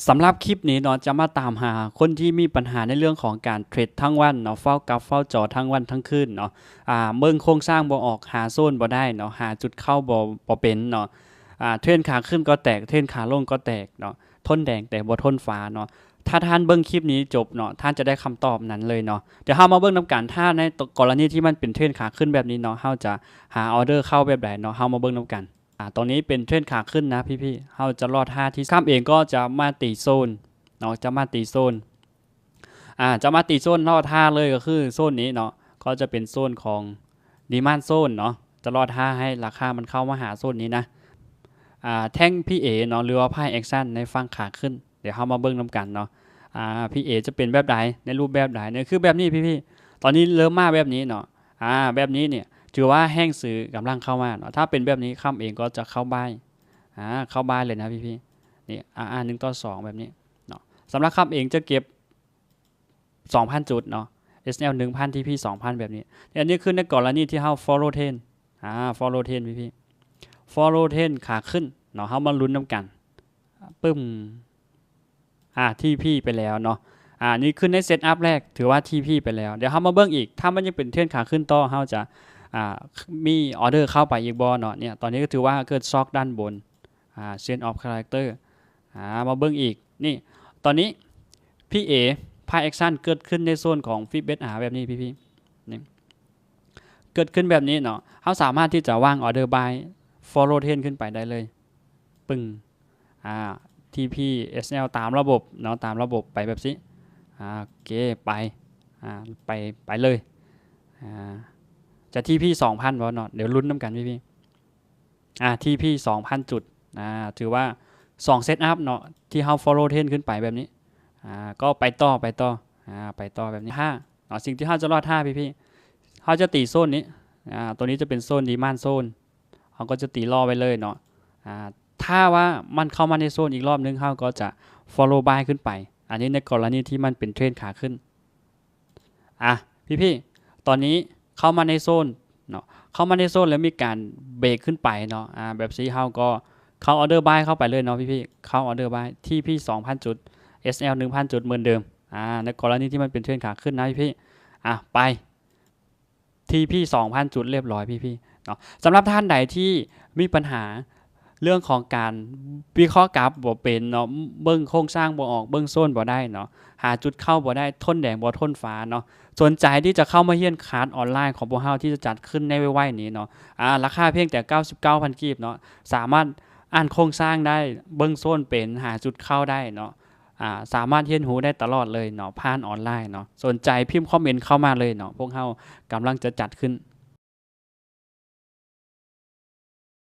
ສຳລັບຄລິບນີ້ເນາະ ຈະມາຕາມຫາຄົນທີ່ມີບັນຫາໃນເລື່ອງຂອງການເທຣດທັງວັນເນາະ, ເຝົ້າກັບເຝົ້າຈໍທັງວັນທັງຄືນເນາະ, ອາ ເບິ່ງໂຄງສ້າງບໍ່ອອກ, ຫາໂຊນບໍ່ໄດ້ເນາະ, ຫາຈຸດເຂົ້າບໍ່ ບໍ່ເປັນເນາະ, ອາ ເທຣນຂາຂຶ້ນກໍແຕກ, ເທຣນຂາລົງກໍແຕກເນາະ, ທົນແດງແຕ່ບໍ່ທົນຟ້າເນາະ. ຖ້າທ່ານເບິ່ງຄລິບນີ້ຈົບເນາະ, ທ່ານຈະໄດ້ຄຳຕອບນັ້ນເລີຍເນາະ. ດຽວເຮົາມາເບິ່ງນຳກັນ, ຖ້າໃນກໍລະນີທີ່ມັນເປັນເທຣນຂາຂຶ້ນແບບນີ້ເນາະ, ເຮົາຈະຫາອໍເດີເຂົ້າແບບໃດເນາະ, ເຮົາມາເບິ່ງນຳກັນ. ອາ ຕອນນີ້ເປັນເທຣນຂາຂຶ້ນນະພີ່ໆ, ເຮົາຈະລໍຖ້າທີ່ຂ້າມເອງກໍຈະມາຕີໂຊນເນາະ, ຈະມາຕີໂຊນ ອາ ຈະມາຕີໂຊນລໍຖ້າເລີຍ ກໍຄືໂຊນນີ້ເນາະ, ກໍຈະເປັນໂຊນຂອງດີມານໂຊນເນາະ, ຈະລໍຖ້າໃຫ້ລາຄາມັນເຂົ້າມາຫາໂຊນນີ້ນະ. ອາ ແທ່ງພີເອເນາະ ຫຼືວ່າພາຍແອັກຊັນໃນຝັ່ງຂາຂຶ້ນ, ດຽວເຮົາມາເບິ່ງນຳກັນເນາະ. ອາ ພີເອຈະເປັນແບບໃດ ໃນຮູບແບບໃດເນາະ, ຄືແບບນີ້ພີ່ໆ, ຕອນນີ້ເລີ່ມມາແບບນີ້ເນາະ. ອາ ແບບນີ້ນີ້ຖືວ່າແຮງຊື້ກຳລັງເຂົ້າມາເນາະ. ຖ້າເປັນແບບນີ້ຂ້າມເອງກໍຈະເຂົ້າບາຍ ອາ ເຂົ້າບາຍເລີຍນະພີ່ໆ. ນີ້ ອາ ໜຶ່ງຕໍ່ສອງແບບນີ້ເນາະ. ສຳລັບຂ້າມເອງຈະເກັບສອງພັນຈຸດເນາະ, ເອສແອລໜຶ່ງພັນ, ທີພີສອງພັນແບບນີ້. ອັນນີ້ຄືໃນກໍລະນີທີ່ເຮົາ follow trend ອາ follow trend ພີ່ໆ, follow trend ຂາຂຶ້ນເນາະ. ເຮົາມາລຸ້ນນຳກັນ. ປຶ້ມ ອາ ທີພີໄປແລ້ວເນາະ. ອາ ນີ້ຄືໃນເຊັດອັບແລກ ຖືວ່າທີພີໄປແລ້ວ. ດຽວເຮົາມາເບິ່ງອີກ, ຖ້າມັນຍັງເປັນເທຣນຂາຂຶ້ນຕໍ່ ເຮົາຈະ ອາ ມີອໍເດີເຂົ້າໄປອີກບໍ່ເນາະ. ເນຍ ຕອນນີ້ກໍຖືວ່າເກີດຊັອກດ້ານບົນ ອາ change of character. ອາ ມາເບິ່ງອີກ. ນີ້ ຕອນນີ້ພີເອ ພາຍແອັກຊັນເກີດຂຶ້ນໃນໂຊນຂອງ fib ເອສອາ ແບບນີ້ພີ່ໆ, ນີ້ ເກີດຂຶ້ນແບບນີ້ເນາະ. ເຮົາສາມາດທີ່ຈະວາງອໍເດີບາຍ follow trend ຂຶ້ນໄປໄດ້ເລີຍ. ປຶ້ງ ອາ ທີພີ ເອສແອລ ຕາມລະບົບເນາະ, ຕາມລະບົບໄປແບບຊີ້. ອາ ໂອເຄ ໄປ ອາ ໄປ ໄປເລີຍ. ອາ ຈະທີພີສອງພັນບໍ່ເນາະ, ດຽວລຸ້ນນຳກັນພີ່ໆ. ອາ ທີພີສອງພັນຈຸດ. ອາ ຖືວ່າສອງເຊັດອັບເນາະ ທີ່ເຮົາ follow trend ຂຶ້ນໄປແບບນີ້. ອາ ກໍໄປຕໍ່ ໄປຕໍ່ ອາ ໄປຕໍ່ແບບນີ້. ຖ້າເນາະ ສິ່ງທີ່ເຮົາຈະລໍຖ້າພີ່ໆ, ເຮົາຈະຕີໂຊນນີ້. ອາ ຕົວນີ້ຈະເປັນໂຊນ demand zone, ເຮົາກໍຈະຕີລໍໄວ້ເລີຍເນາະ. ອາ ຖ້າວ່າມັນເຂົ້າມາໃນໂຊນອີກລອບໜຶ່ງ ເຮົາກໍຈະ follow buy ຂຶ້ນໄປ. ອັນນີ້ໃນກໍລະນີທີ່ມັນເປັນເທຣນຂາຂຶ້ນ. ອາ ພີ່ໆ ຕອນນີ້ເຂົ້າມາໃນໂຊນເນາະ, ເຂົ້າມາໃນໂຊນແລ້ວມີການເບຣກຂຶ້ນໄປເນາະ. ອາ ແບບຊີ້ເຮົາກໍເຂົ້າ order buy ເຂົ້າໄປເລີຍເນາະ ພີ່ໆ, ເຂົ້າ order buy ທີພີສອງພັນຈຸດ ເອສແອລໜຶ່ງພັນຈຸດເໝືອນເດີມ. ອາ ໃນກໍລະນີທີ່ມັນເປັນເທຣນຂາຂຶ້ນນະ ພີ່ໆ. ອາ ໄປ ທີພີສອງພັນຈຸດ ລຽບຮ້ອຍ ພີ່ໆ ເນາະ. ສຳລັບທ່ານໃດທີ່ມີບັນຫາເລື່ອງຂອງການວິເຄາະກຣາຟບໍ່ເປັນເນາະ, ເບິ່ງໂຄງສ້າງບໍ່ອອກ, ເບິ່ງໂຊນບໍ່ໄດ້ເນາະ, ຫາຈຸດເຂົ້າບໍ່ໄດ້, ທົນແດງບໍ່ທົນຟ້າເນາະ, ສົນໃຈທີ່ຈະເຂົ້າມາຮຽນຄອດອອນລາຍຂອງພວກເຮົາທີ່ຈະຈັດຂຶ້ນໃນໄວໆນີ້ເນາະ. ອາ ລາຄາພຽງແຕ່ເກົ້າສິບເກົ້າພັນກີບເນາະ, ສາມາດອ່ານໂຄງສ້າງໄດ້, ເບິ່ງໂຊນເປັນ, ຫາຈຸດເຂົ້າໄດ້ເນາະ. ອາ ສາມາດຮຽນຮູ້ໄດ້ຕະຫຼອດເລີຍເນາະ ຜ່ານອອນລາຍເນາະ. ສົນໃຈພິມຄອມເມັນເຂົ້າມາເລີຍເນາະ, ພວກເຮົາກຳລັງຈະຈັດຂຶ້ນ